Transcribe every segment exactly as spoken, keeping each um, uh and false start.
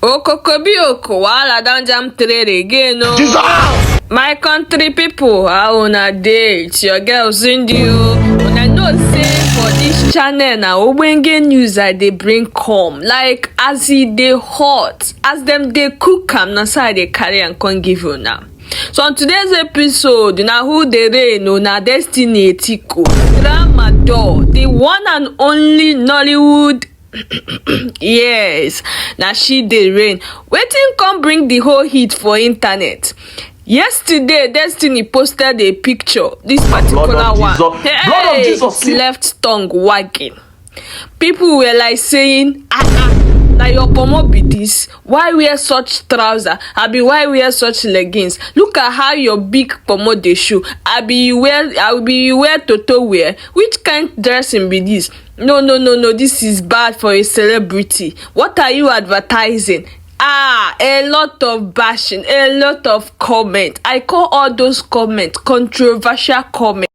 Okokobioko wahala don jam trade again o. Jesus! My country people, how una dey? It's your girl Cindy o. Una know say for this channel na ogbonge news I dey bring come. Like, as e dey hot, as dem dey cook am, na so I dey carry am come give una. So on today's episode, na who dey reign o? Na Destiny Etiko, Tramadol, the one and only Nollywood. Yes, na she dey reign. Wetin come bring the whole heat for internet? Yesterday, Destiny posted a picture. This particular one, Jesus. Blood of Jesus. Left tongue wagging. People were like saying, "Ah, ah, na your pomo be this? Why wear such trouser? Abi, why wear such leggings? Look at how your big pomo dey show. Abi, you wear, abi, you wear toto wear? Which kind dressing be this? No, no, no, no, this is bad for a celebrity. What are you advertising?" Ah, a lot of bashing, a lot of comment. I call all those comments controversial comments.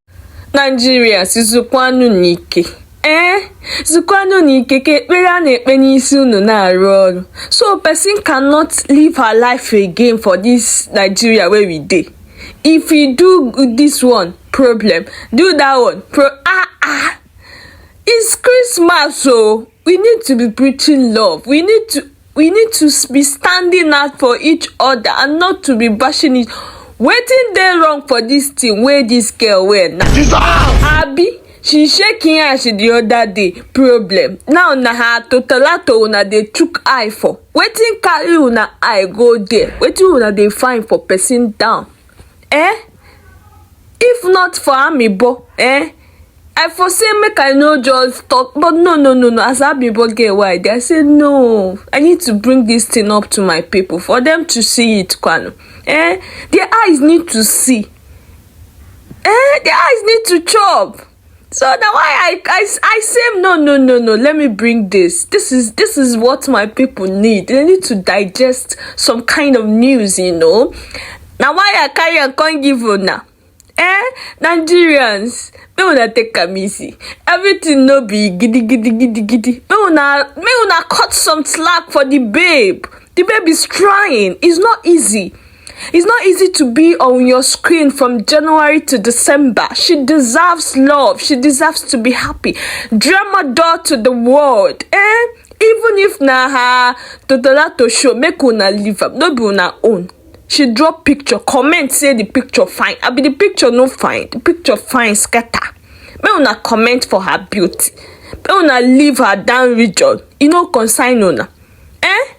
Nigerians, zukwanu n'ike. Eh? Zukwanu n'ike, ka ekpere a na-ekpe n'isi unu na-arụ ọrụ. So person cannot live her life again for this Nigeria where we dey. If you do this one, problem. Do that one, pro-, ah, ah. It's Christmas, so we need to be preaching love. We need to, we need to s-, be standing out for each other and not to be bashing it. Wetin dey wrong for this thing wey this girl wear now? Jesus! Abi, she shake him ass the other day. Problem. Now na her totolato una dey chook eye for. Wetin carry una eye go there? Wetin una dey find for person down? Eh? If not for Amibo, eh? I for say make I no just talk, but no, no, no, no. As Amibo get why, I say no. I need to bring this thing up to my people for them to see it, kwanu. Eh? Their eyes need to see. Eh? Their eyes need to chop. So now why I, I, I say no, no, no, no. Let me bring this. This is, this is what my people need. They need to digest some kind of news, you know. Now why I carry and can't give una? Eh, Nigerians, make una take am easy. Everything no be gidi gidi gidi gidi. Make una, make una cut some slack for the babe. The babe is trying. It's not easy. It's not easy to be on your screen from January to December. She deserves love. She deserves to be happy. Drama door to the world. Eh? Even if na her totolato show, make una leave am. No be una own. She drop picture, comment say the picture fine. Abi the picture no fine. The picture fine scatter. Make una comment for her beauty. Make una leave her down region. E no concern una. Eh?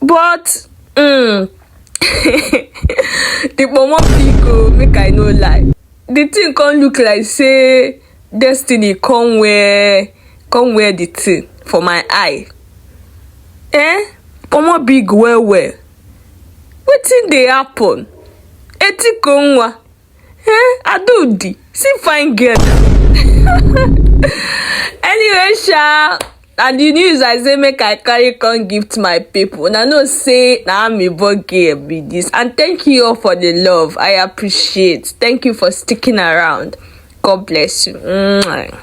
But mm, the pomo big o, make I no lie. The thing come look like say Destiny come wear, come wear the thing for my eye. Eh? Pomo big well well. Wetin dey happen? Etiko nwa. Eh? Adudi, see fine girl. Anyway, sha, and the news I say make I carry come give to my people. Una know say na Amibo girl be this. And thank you all for the love. I appreciate. Thank you for sticking around. God bless you. Mwah.